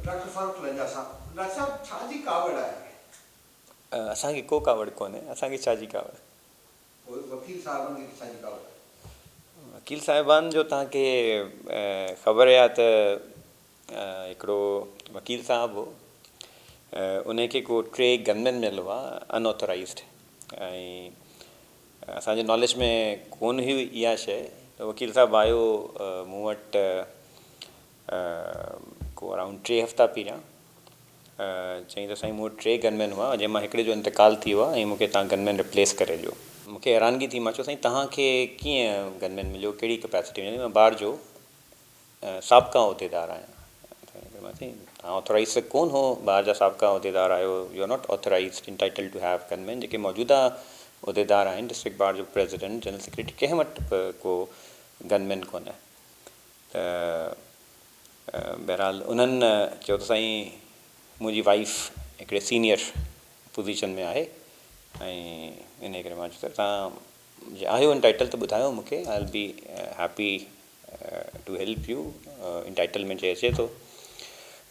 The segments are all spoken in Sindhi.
ڊاڪٽر فرخ لنجا صاحب، ڊاڪٽر صاحب ڇا جي ڪاوڙ آهي؟ اسان کي ڪو ڪاوڙ ڪونهي، اسان کي ڇا جي ڪاوڙ؟ پوء وڪيل صاحبن کي ڇا جي ڪاوڙ آهي؟ وڪيل صاحبان جو توهان کي خبر آهي ته هڪڙو وڪيل صاحب هو، انهي کي ڪو ٽي گن مين مليو آهي ان آٿورائيزڊ ۽ اسان جي ناليج ۾ ڪونه هئي اها شيء ته وڪيل صاحب آيو مون وٽ ڪو ارائونڊ ٽي هفتا پهريان چيائين ته سائين مون وٽ ٽي گن مين هئا جنهن مان هڪڙي جو انتقال ٿي ويو آهي ۽ مون کي توهان گن مين رپليس ڪري ڏيو. مون کي حيرانگي ٿي مان چيو سائين توهان کي ڪيئن گن مين مليو ڪهڙي ڪپيسٽي ۾ مان بار جو سابقا عهديدار آهيان سائين توهان آٿورائيز ته ڪونه هو بار جا سابقا عهديدار آهيو you are not authorised entitled to have gun men جيڪي موجوده عهديدار آهن ڊسٽرڪٽ بار جو پريزيڊنٽ جنرل سيڪريٽري ڪنهن وٽ به ڪو گن مين ڪونه ته بهرحال انهن چيو ته سائين منهنجي وائيف هڪڙي سينئر پوزيشن ۾ آهي ۽ انهي ڪري مان چيو ته توهان جي آهيو انٽائيٽل ته ٻڌايو مون کي I will be happy to help you entitlement جي اچي ٿو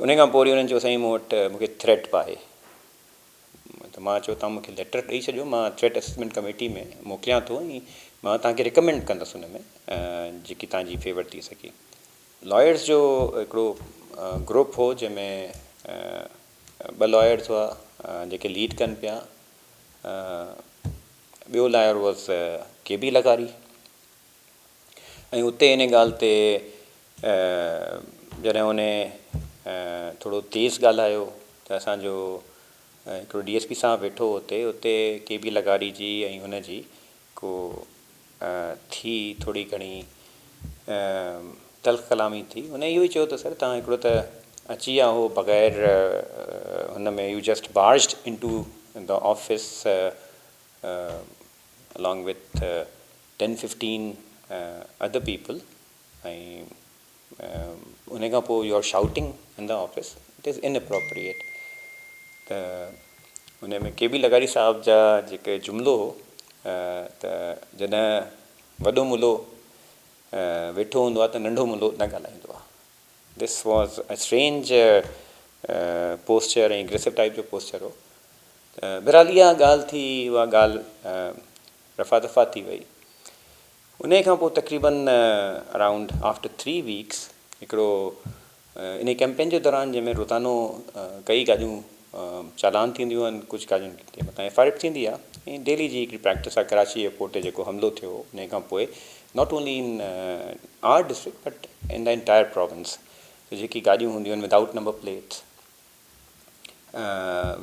انهي کان پوء وري انهن چيو سائين مون وٽ مون کي ٿريٽ به آهي ته مان چيو توهان مون کي ليٽر ڏئي ڇڏيو مان ٿريٽ اسسمينٽ ڪميٽي ۾ موڪليان ٿو ۽ مان توهان کي ريڪمينڊ ڪندس ان ۾ جيڪي توهان جي فيور ٿي سگهي. لائرز جو هڪڙو گروپ هو جنهن ۾ ٻه لائرز هئا جيڪي ليڊ ڪن پيا ٻيو لائر واز ڪي بي لغاري ۽ اتي ان ڳالهه تي جڏهن ان ٿورو تيز ڳالهايو ته اسان جو هڪڙو ڊي ايس پي صاحب ويٺو هو اتي، اتي ڪي بي لغاري جي ۽ هن جي ڪو ٿي ٿوري گهڻي تلخ ڪلامي ٿي. هن اهو ئي چيو ته سر توهان هڪڙو ته اچي ويا هو بغير هن ۾ you just barged into the office along with ten 15 other people ۽ ان کان پوء you are shouting in the office it is inappropriate ته ان ۾ ڪي بي لغاري صاحب جا جيڪي جملو هو ته جڏهن وڏو ملو ويٺو هوندو آهي ته ننڍو ملو نه ڳالهائيندو آهي this was a strange posture ۽ aggressive type جو پوسچر هو ته بهرحال اها ڳالهه ٿي اها ڳالهه رفع دفع ٿي وئي. انهيء کان پوء تقريباً اراؤنڊ آفٽر ٿري ويڪس هڪڙو انهيء ڪئمپين جي دوران جنهن ۾ روزانو ڪئي گاڏيون چالان ٿينديون آهن ڪجهه گاڏين جي مٿان ايف I R به ٿيندي آهي ۽ ڊيلي جي هڪڙي پريڪٽس آهي ڪراچي ايئرپورٽ تي جيڪو حملو ٿيو انهيء کان پوء not only in our district but in the entire province جيڪي گاڏيون هونديون آهن without number plates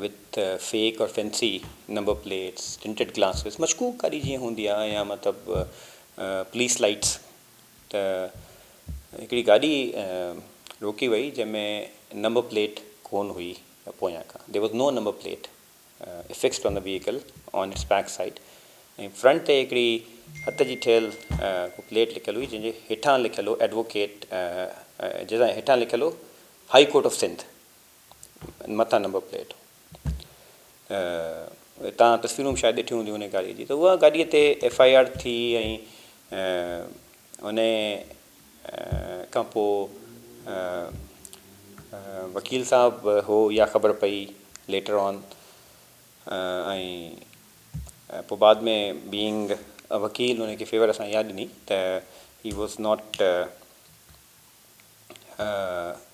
with fake اور fancy number plates tinted glasses مشڪوڪ گاڏي جيئن هوندي آهي يا مطلب پوليس لائٽس ته هڪڙي گاڏي روڪي وئي جنهن ۾ نمبر پليٽ ڪون هئي پويان کان there was no number plate affixed on the vehicle on its back side ۽ front تي هڪڙي هٿ جي ٺهيل ڪو پليٽ لکيل هئي جنهن جي هيٺان لکيل هو ايڊووڪيٽ جنهن هيٺان لکيل هو هائي ڪورٽ آف سنڌ مٿان نمبر پليٽ هو. توهان تصويرون به شايد ڏٺيون هونديون ان گاڏيء جي ته اها گاڏيء تي ايف I R ٿي ۽ ان کان پوء وڪيل صاحب هو اها خبر پئي ليٽر آن ۽ پوء بعد ۾ بينگ ا وڪيل ان کي فيور اسان اها ڏني ته هي واز not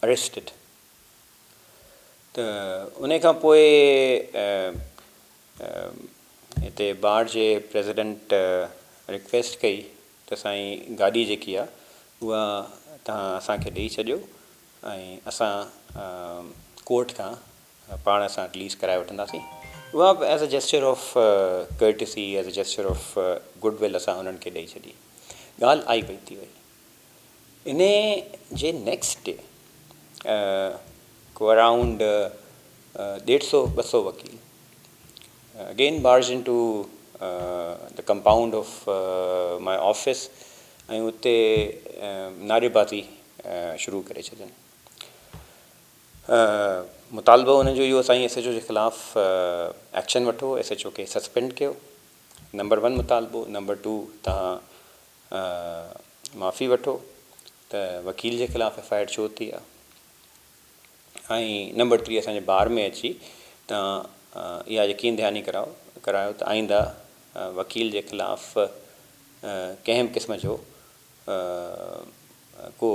arrested ته انهي کان پوء هتي بار جي پريزيڊنٽ رڪويسٽ ڪئي ته سائين گاڏي جيڪي آ اها توهان اسان کي ڏئي ڇڏيو ۽ اسان ڪورٽ کان پاڻ اسان رليز ڪرائي وٺنداسين اها به as a gesture of courtesy as a gesture of goodwill اسان انهن کي ڏئي ڇڏي ڳالهه آئي وئي ٿي وئي. انهي جي نيڪسٽ ڊي ڪو اراؤنڊ ڏيڍ سو ٻه سو وڪيل again barge into the compound of my office ۽ اتي نعري بازي شروع ڪري ڇڏين. مطالبو انهن جو اهو سائين ايس ايڇ او جي خلاف ايڪشن وٺو، ايس ايڇ او کي سسپينڊ ڪيو نمبر ون مطالبو، نمبر ٽو تهان معافي وٺو ته وڪيل جي خلاف ايف I R ڇو ٿي آ ۽ نمبر ٿري اسان جي بار ۾ اچي توهان اها يقين دهاني ڪرايو ڪرايو ته آئنده وڪيل جي خلاف ڪنهن به قسم جو ڪو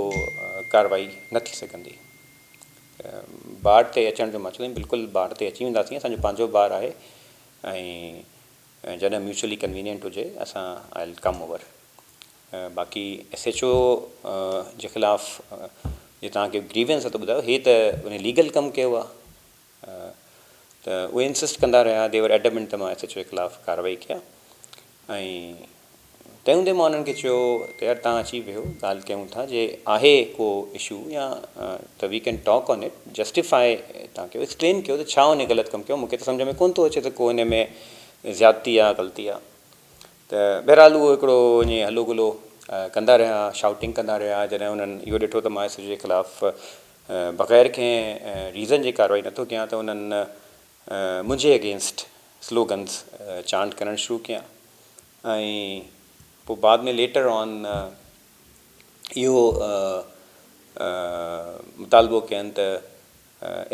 ڪارروائي نه ٿي سگهندي. بار تي اچڻ جو مان چوندم بلڪل بار تي اچي وينداسين اسان جو پنهنجو بار آهي ۽ جڏهن ميوچلي ڪنوينينٽ هجي اسان آئي ول ڪم اوور. باقي ايس ايڇ او جي خلاف جي توهان کي گريوينس آهي ته ٻڌايو هي ته ان ليگل ڪم ڪيو آهي ته اهي انسسٽ ڪندا رهيا the ور ايڊمنٽ ته مان ايس ايڇ او جي خلاف ڪارروائي ڪيان ۽ تنهن هوندي مان انهن کي چيو ته يار توهان اچي ويهو ڳالهه ڪيون ٿا جي آهي ڪو اشو يا ته we can talk on it justify توهان ڪيو ايڪسپلين ڪيو ته ڇا ان غلط ڪم ڪيو مون کي ته سمجهه ۾ ڪونه ٿو اچي ته ڪو ان ۾ زيادتي آهي غلطي آهي ته بهرحال اهو هڪڙو ائين هلو گلو ڪندا رهيا، شائوٽنگ ڪندا رهيا، جڏهن انهن اهو ڏٺو ته مان ايس ايڇ او جي خلاف بغير ڪنهن ريزن جي ڪارروائي نٿو ڪيان ته انهن منهنجي اگينسٽ سلوگنز چانٽ ڪرڻ شروع ڪيا ۽ پوء بعد ۾ ليٽر آن اهو مطالبو ڪين ته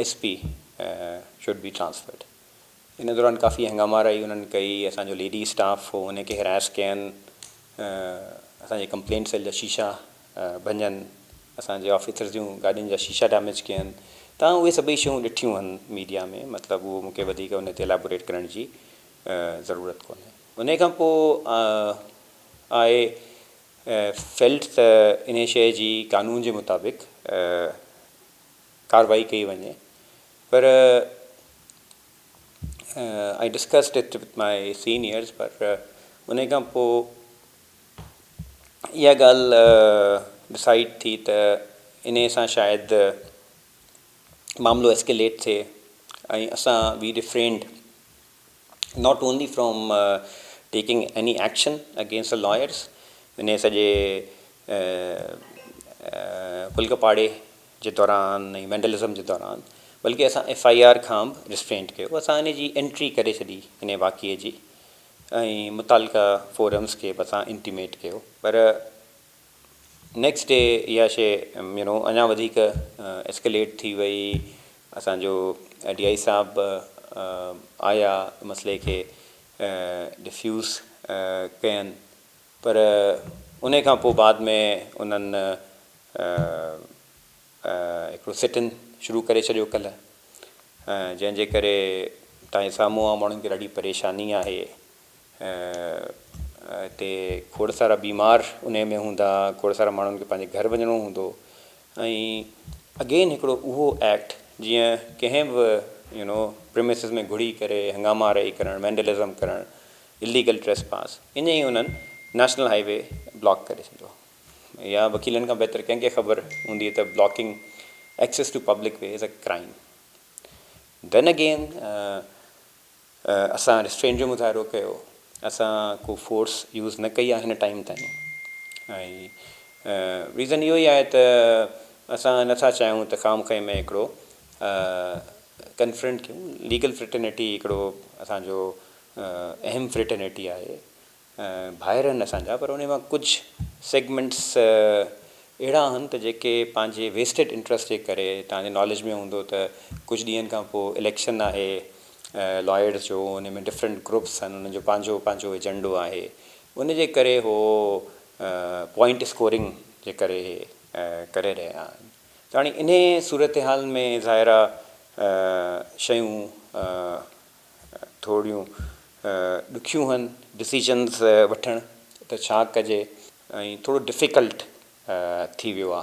S P should be transferred. ان دوران ڪافي هنگاما رهي انهن ڪئي اسان جو ليڊي اسٽاف هو ان کي هراس ڪين اسان جي ڪمپلينٽ سيل جا شيشا ڀڃن اسان جي آفيسرز جون گاڏين جا شيشا ڊيميج ڪين تان اهي سڀئي شيون ڏٺيون هن ميڊيا ۾ مطلب اهو مونکي وڌيڪ ان تي الابوريٽ ڪرڻ جي ضرورت ڪونهي ان کان پوء آء فيلٽ ته انهي شيء جي قانون جي مطابق ڪارروائي ڪئي وڃي پر I discussed it with my seniors پر انهي کان پوء اها ڳالهه ڊسائيڊ ٿي ته انهي سان شايد معاملو ايسڪيليٽ ٿئي ۽ اسان we refrained not only from taking any action against the lawyers انهي سڄي پلڪ پاڙي جي دوران ۽ وينڊلزم جي دوران بلڪه اسان ايف I R کان به ريسٽرينٽ ڪيو اسان ان جي انٽري ڪري ڇڏي انهي واقعي جي ۽ متعلقه فورمز کي به اسان انٽيميٽ ڪيو پر نيڪسٽ ڊي اها شي يو نو اڃا وڌيڪ ايسڪليٽ ٿي وئي اسان جو ڊي I صاحب آيا مسئلي کي ڊفيوز ڪين پر انهي کان پوء بعد ۾ انهن هڪڙو سٽ ان شروع ڪري ڇڏيو ڪلهه جنهن جي ڪري تان جي سامهون عام ماڻهن کي ڏاڍي پريشاني آهي هتي کوڙ سارا بيمار انهي ۾ هوندا کوڙ سارا ماڻهن کي پنهنجي گهر وڃڻو هوندو ۽ اگين هڪڙو اهو ايڪٽ جيئن ڪنهن به يو نو پريمسز ۾ گهڙي ڪري هنگاما آرائي ڪرڻ وينڊلزم ڪرڻ اليگل ٽريس پاس ائين ئي انهن نيشنل هائي وي بلاڪ ڪري ڇڏيو يا وڪيلن کان بهتر ڪنهن کي خبر هوندي ته blocking access to public way is a crime then again اسان ريسٽرينٽ جو مظاهرو ڪيو اسان ڪو فورس يوز نه ڪئي آهي هن ٽائيم تائين ۽ ريزن اهو ئي آهي ته اسان نٿا چاهيون ته خام خيم ۾ هڪڙو ڪنفرنٽ ڪيون ليگل فريٽرنيٽي هڪڙو اسان جو اهم فريٽرنيٽي آهي ڀائر آهن اسان جا پر انهي مان ڪجهه سيگمينٽس اهڙا آهن ته جيڪي پنهنجي ويسٽيڊ انٽرسٽ جي ڪري توهان جي ناليج ۾ هوندو ته ڪجهه ڏينهن کان پوء اليڪشن آهي لائرس جو ان ۾ ڊفرنٽ گروپس آهن انهن جو پنهنجو پنهنجو ايجنڊو آهي ان جي ڪري هو پوائنٽ اسڪورنگ جي ڪري ڪري رهيا آهن ته هاڻي انهي صورتحال ۾ ظاهر آ شيون ٿوريون ڏکيون هن ڊسيزنز وٺڻ ته ڇا ڪجي ۽ ٿورو ڊفيڪلٽ ٿي ويو آ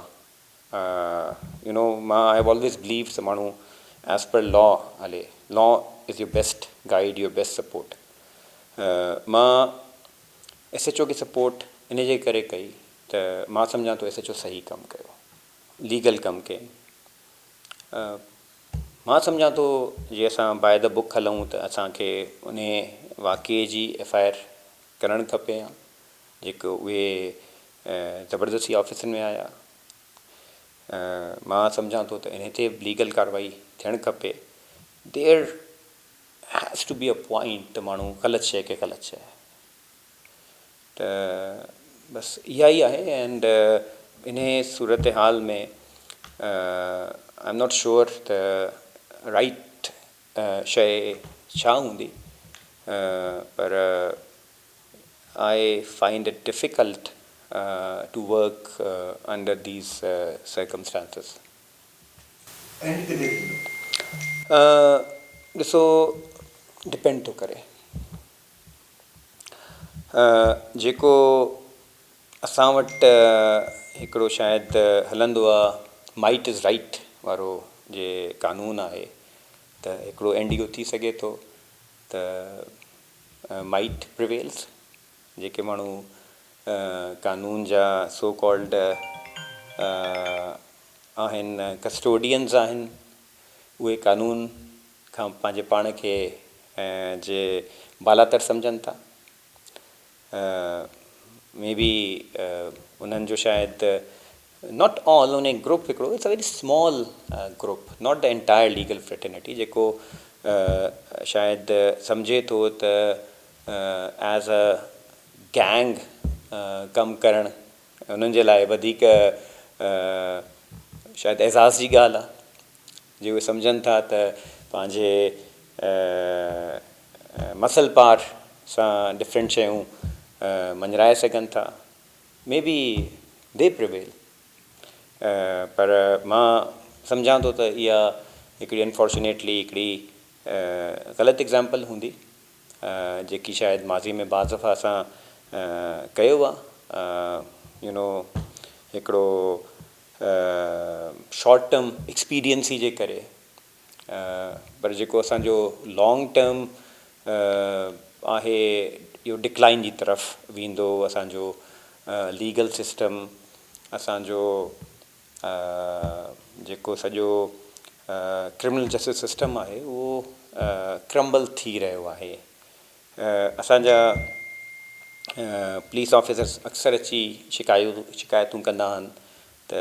يو نو مان I have always بليوڊ ته ماڻهو ايز پر لا هلي law is your best guide your best support مان ايس ايڇ او کي سپورٽ ان جي ڪري ڪئي ته مان سمجهان ٿو ايس ايڇ او صحيح ڪم ڪيو ليگل ڪم ڪيائين مان سمجهان ٿو جي اسان باء the book هلون ته اسان کي انهي واقعي جي ايف I R ڪرڻ کپي ها جيڪو اهي زبردستي آفيسن ۾ آيا مان سمجهان ٿو ته انهي تي به ليگل ڪارروائي ٿيڻ کپي there has to be a point ته ماڻهو غلط شيء کي غلط چئي ته بس اها ئي آهي اينڊ انهي صورتحال ۾ I am not sure ته رائيٽ شيء ڇا هوندي پر I find it difficult to work under these circumstances. And ڪڏهن ٿيندو؟ ڏسو ڊپينڊ ٿو ڪري جيڪو اسان وٽ هڪڙو شايد هلندو آ مائيٽ از رائيٽ وارو جي قانون آهي ته هڪڙو اينڊ اهو ٿي سگهي ٿو ته مائيٽ پريويلس جيڪي ماڻهو قانون جا سو ڪالڊ آهن ڪسٽوڊينز آهن اهي قانون کان پنهنجي پاڻ کي جي بالاتر سمجهن ٿا مي بي انهن جو شايد not all in group هڪڙو it's a very small group not the entire legal fraternity جيڪو شايد سمجهي ٿو ته ايز ا گينگ ڪم ڪرڻ انهن جي لاء وڌيڪ شايد اعزاز جي ڳالهه آهي جي اهي سمجهن ٿا ته پنهنجي مسل پار سان ڊفرنٽ شيون مڃرائي سگهن ٿا مي بي the prevail پر مان سمجهان ٿو ته اها هڪڙي انفارچونيٽلي هڪڙي غلط ايگزامپل هوندي جيڪي شايد ماضي ۾ بعض دفعا اسان ڪيو آ يو نو هڪڙو شارٽ ٽرم ايڪسپيرينسي جي ڪري پر جيڪو اسان جو لانگ ٽرم آهي اهو ڊڪلائن جي طرف ويندو اسان جو ليگل سسٽم اسان جو جيڪو سڄو ڪرمنل جسٽس سسٽم آهي اهو ڪرمبل ٿي رهيو آهي. اسان جا پوليس آفيسرس اڪثر اچي شڪايتون ڪندا آهن ته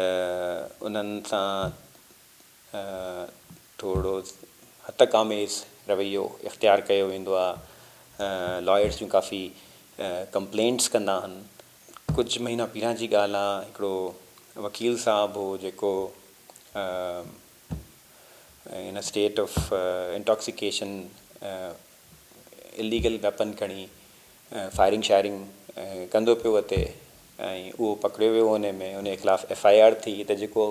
انهن سان ٿورو هتڪ آميز رويو اختيار ڪيو ويندو آهي. لائرس جون ڪافي ڪمپلينٽس ڪندا آهن. ڪجهه مهينا پهريان جي ڳالهه آ هڪڙو وڪيل صاحب هو جيڪو in a state of intoxication illegal weapon کڻي فائرنگ شائرنگ ڪندو پيو وتي ۽ اهو پڪڙيو ويو ان ۾ ان جي خلاف ايف I R ٿي ته جيڪو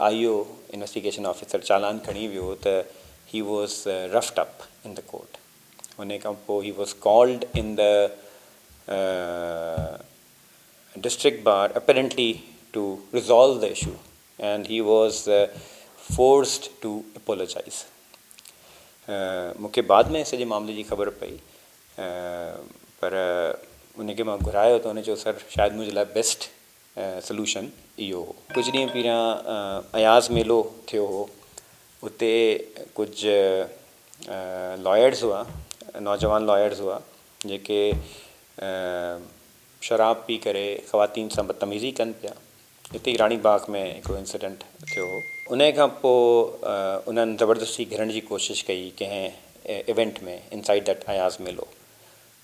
آئي او انويسٽيگيشن آفيسر چالان کڻي ويو ته he was roughed up in the court. ان کان پوء he was called in the district bar apparently to resolve the issue and he was forced to apologise. مون کي بعد ۾ سڄي معاملي جي خبر پئي پر ان کي مان گهرايو ته ان چيو سر شايد منهنجي لاء بيسٽ سلوشن اهو هو. ڪجهه ڏينهن پهريان اياز ميلو ٿيو هو اتي ڪجهه لائرز هئا نوجوان لائرز هئا جيڪي شراب پي ڪري خواتين سان بدتميزي ڪن پيا اتي ئي راڻي باغ ۾ هڪڙو انسيڊنٽ ٿيو هو. انهي کان پوء انهن زبردستي گهڙڻ جي ڪوشش ڪئي ڪنهن ايونٽ ۾ انسائيڊ that Ayaz ميلو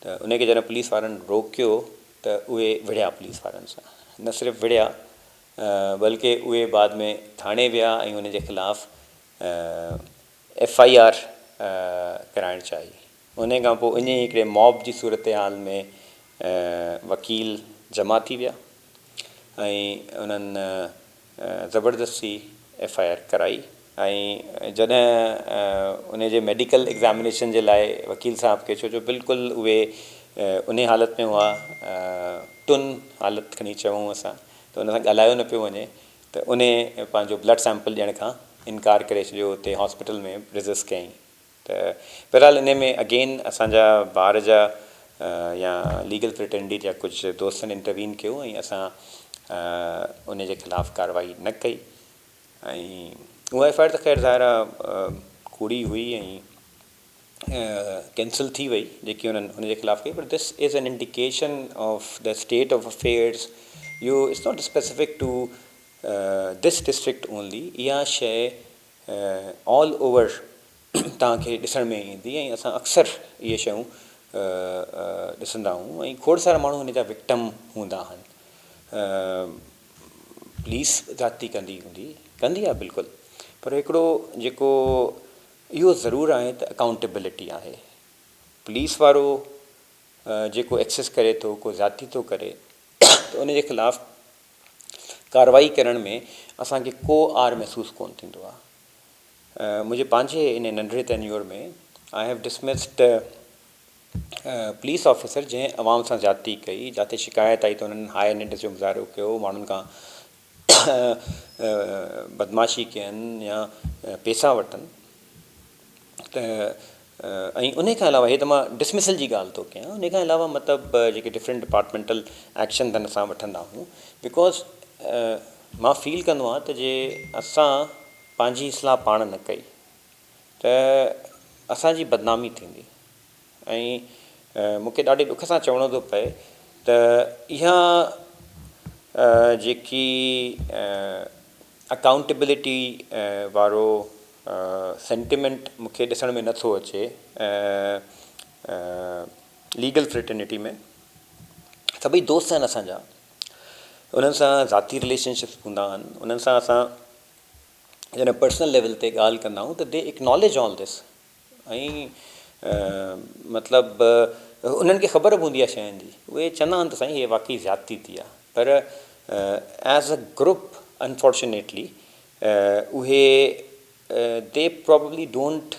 ته انهي کي جڏهن پوليس وارن روڪيو ته اهي وڙهيا پوليس وارن سان نه صرف وڙهيا بلڪه اهي بعد ۾ ٿاڻي ويا ۽ ان جي خلاف ايف I R ڪرائڻ چاهي. انهي کان پوء انهي هڪڙي موب جي صورتحال ۾ وڪيل جمع ٿي ويا ۽ انهن زبردستي ايف I R ڪرائي ۽ جڏهن انهي جي ميڊيڪل ايگزامينيشن جي لاء وڪيل صاحب کي ڇو جو بلڪل اهي انهي حالت ۾ هئا ٽن حالت کڻي چئون اسان ته ان سان ڳالهايو نه پيو وڃي ته انهي پنهنجو بلڊ سيمپل ڏيڻ کان انڪار ڪري ڇڏيو اتي هاسپيٽل ۾ ريزسٽ ڪيائين ته بهرحال انهي ۾ اگين اسان جا بار جا يا ليگل فريٽرنٽي جا ڪجهه دوستن انٽروين ڪيو ۽ اسان انهي جي خلاف ڪارروائي نه ڪئي ۽ اها ايف I R ته خير ظاهر آ ڪوڙي هئي ۽ ڪينسل ٿي وئي جيڪي انهن ان جي خلاف ڪئي پر this is an indication of the state of affairs اهو it's not specific to this district only اها شيء آل اوور توهان کي ڏسڻ ۾ ايندي ۽ اسان اڪثر اهي شيون ڏسندا آهيون ۽ کوڙ سارا ماڻهو ان جا وڪٽم هوندا آهن پوليس زيادتي ڪندي هوندي. ڪندي آهي بلڪل پر هڪڙو جيڪو اهو ضرور آهي ته اڪائونٽيبلٽي آهي پوليس وارو جيڪو ايڪسيس ڪري ٿو ڪو زيادتي ٿو ڪري ته ان جي خلاف ڪارروائي ڪرڻ ۾ اسان کي ڪو عار محسوس ڪونه ٿيندو آهي. منهنجي پنهنجي ان ننڍڙي tenure ۾ I have dismissed police officer جنهن عوام سان زيادتي ڪئي، جاتي شڪايت آئي ته انهن هاء هينڊنيس جو مظاهرو ڪيو، ماڻهن کان بدمعاشي ڪين يا پيسا وٺن ته ۽ انهي کان علاوه هي ته مان ڊسمسل جي ڳالهه ٿو ڪيان انهي کان علاوه مطلب جيڪي ڊفرنٽ ڊپارٽمينٽل ايڪشنز آهن اسان وٺندا آهيون because مان فيل ڪندو آهيان ته جي اسان پنهنجي اصلاح پاڻ نه ڪئي ته اسان جي بدنامي ٿيندي ۽ مون کي ڏاڍي ڏک سان چوڻو ٿو پئي ته اها جيڪي اڪائونٽيبلٽي وارو سينٽيمينٽ مون کي ڏسڻ ۾ نٿو اچي ليگل فريٽرنٽي ۾ سڀئي دوست آهن اسان جا انهن سان ذاتي رليشن شپس هوندا آهن انهن سان اسان جڏهن پرسنل ليول تي ڳالهه ڪندا آهيون ته the acknowledge all this ۽ مطلب انهن کي خبر به هوندي آهي شين جي اهي چوندا آهن ته سائين هي واقعي زيادتي ٿي آهي پر ايز ا گروپ انفارچونيٽلي اهي they probably don't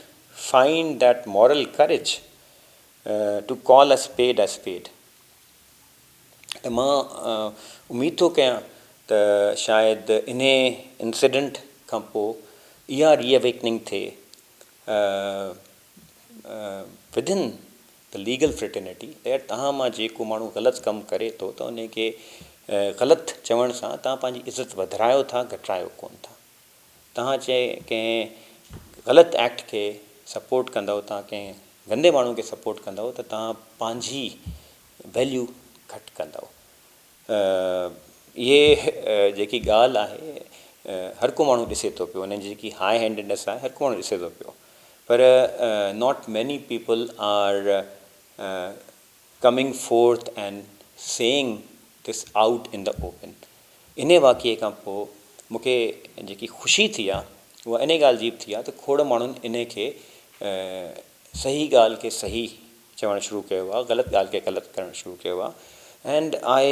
find that moral courage to call a spade a spade ته مان اميد ٿو ڪيان ته شايد انهي انسيڊنٽ کان پوء اها ري اويڪننگ ٿئي ودن the legal fraternity ته يار توهان مان جيڪو ماڻهو غلط ڪم ڪري ٿو ته انهي کي غلط چوڻ سان توهان پنهنجي عزت وڌرايو ٿا گهٽرايو ڪونه ٿا. توهان چي ڪنهن غلط ايڪٽ کي سپورٽ ڪندؤ توهان ڪنهن گندي ماڻهو کي سپورٽ ڪندؤ ته توهان پنهنجي ويليو گهٽ ڪندؤ. اهي جيڪي ڳالهه آهي هر ڪو ماڻهو ڏسي ٿو پيو انهن جي جيڪي هاء هينڊڊنيس آهي هر ڪو ماڻهو ڏسي ٿو پيو پر not many people are coming forth and saying this out in the open انهي واقعي کان پوء مون کي جيڪي خوشي ٿي آهي اها انهي ڳالهه جي به ٿي آهي ته کوڙ ماڻهن انهي کي صحيح ڳالهه کي صحيح چوڻ شروع ڪيو آهي غلط ڳالهه کي غلط ڪرڻ شروع ڪيو آهي اينڊ I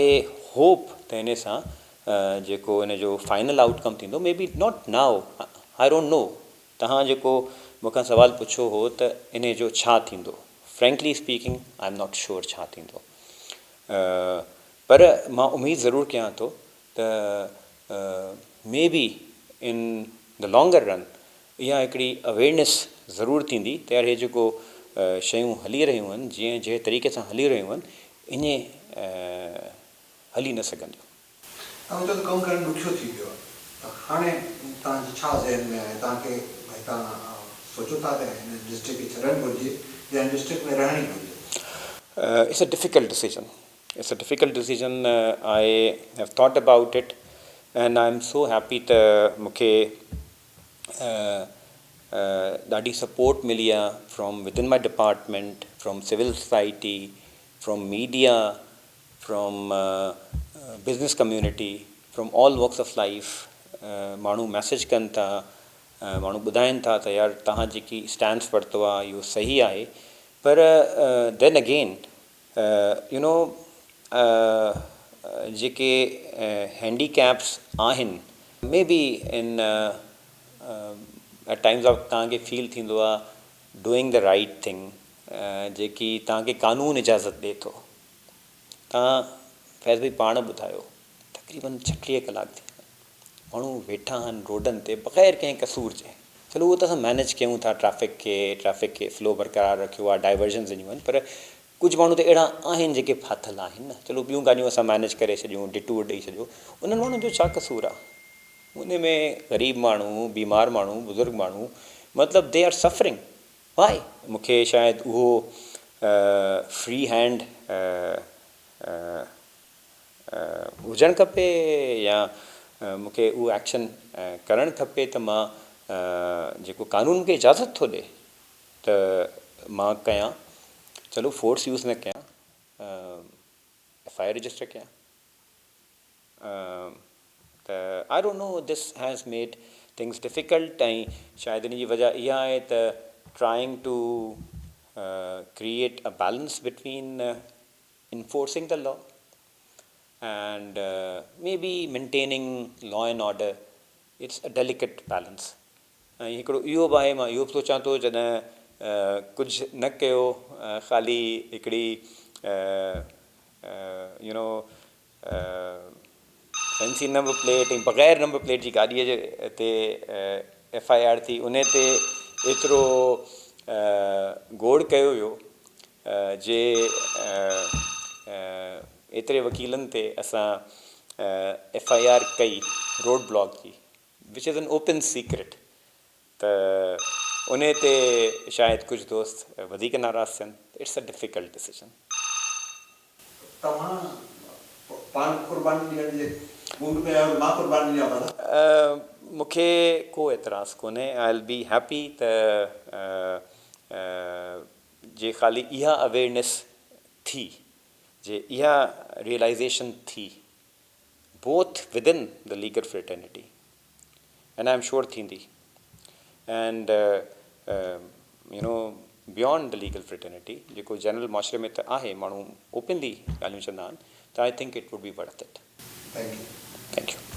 hope ته انهي سان جيڪو ان جو فائنل آئوٽ ڪم ٿيندو may be not now I don't know توهان جيڪو مون کان سوال پڇيو هو ته انهي جو ڇا ٿيندو frankly speaking I am not sure ڇا ٿيندو پر مان اميد ضرور ڪيان ٿو ته may be in the longer run اها هڪڙي اويئرنيس ضرور ٿيندي ته يار هي جيڪو شيون هلي رهيون آهن جيئن جنهن طريقي سان هلي رهيون آهن ائين هلي نه سگهنديون. توهان چئو ته ڪم ڪرڻ ڏکيو ٿي ويو آهي ته هاڻي توهان جي ڇا ذهن ۾ آهي توهان کي ڀئي توهان سوچو ٿا ته هن ڊسٽرڪٽ کي ڇڏڻ گهرجي يا هن ڊسٽرڪٽ ۾ رهڻ ئي گهرجي؟ It's a difficult decision it's a difficult decision I have thought about it and I am so happy ته مون کي ڏاڍي سپورٽ ملي آ from within my department from civil society from media from business community from all walks of life ماڻهو ميسيج ڪن ٿا ماڻهو ٻڌائين ٿا ته يار توهان جيڪي اسٽينس ورتو آ اهو صحيح آهي پر دين اگين يو نو جيڪي هينڊي ڪيپس آهن may be in at times of توهان کي فيل ٿيندو آ ڊوئنگ the right thing جيڪي توهان کي قانون اجازت ڏي ٿو توهان فيض ڀائي پاڻ ٻڌايو تقريبن 36 ڪلاڪ ٿي ويا ماڻهو ويٺا آهن روڊن تي بغير ڪنهن قصور جي چلو اهو ته اسان مينيج ڪيون ٿا ٽريفڪ کي ٽريفڪ کي فلو برقرار رکيو آهي ڊائيورجنز ڏنيون آهن پر ڪجهه ماڻهو ته اهڙا آهن جيڪي ڦاٿل آهن نه چلو ٻيون گاڏيون اسان مينيج ڪري ڇڏيون ڊٽور ڏئي ڇڏيو انهن ماڻهن جو ڇا قصور آهي ان ۾ غريب ماڻهو بيمار ماڻهو بزرگ ماڻهو مطلب they are suffering وائي مون کي شايد اهو فري هينڊ هجڻ کپي يا مون کي اهو ايڪشن ڪرڻ کپي ته مان جيڪو قانون مون کي اجازت ٿو ڏي ته مان ڪيان چلو فورس يوز نه ڪيان ايف I R register ڪيان ته I don't know this has made things difficult ۽ شايد ان جي وجه اها آهي ته trying to create a balance between enforcing the law and maybe maintaining law and order it's a delicate balance ۽ هڪڙو اهو به آهي مان اهو به سوچان ٿو جڏهن ڪجهه نه ڪيو خالي هڪڙي you know fancy number plate ۽ بغير نمبر پليٽ جي گاڏيء جي تي ايف I R ٿي انهي تي ايترو گوڙ ڪيو ويو جي ايتري وڪيلن تي اسان ايف I R ڪئي روڊ بلاڪ جي which is an open secret ته انهي تي شايد ڪجهه دوست وڌيڪ ناراض ٿين it's a difficult decision. توهان پاڻ قرباني ڏيڻ جي موڊ ۾ آهيو ته مان قرباني ڏيان ڀلا. مون کي ڪو اعتراض ڪونهي I will be happy ته جي خالي اها اويئرنيس ٿي جي اها ريئلائيزيشن ٿي both within the legal fraternity and I am sure ٿيندي and you know beyond the legal fraternity جيڪو جنرل معاشري ۾ ته آهي ماڻهو اوپنلي ڳالهيون چوندا آهن ته I think it would be worth it. Thank you. Thank you.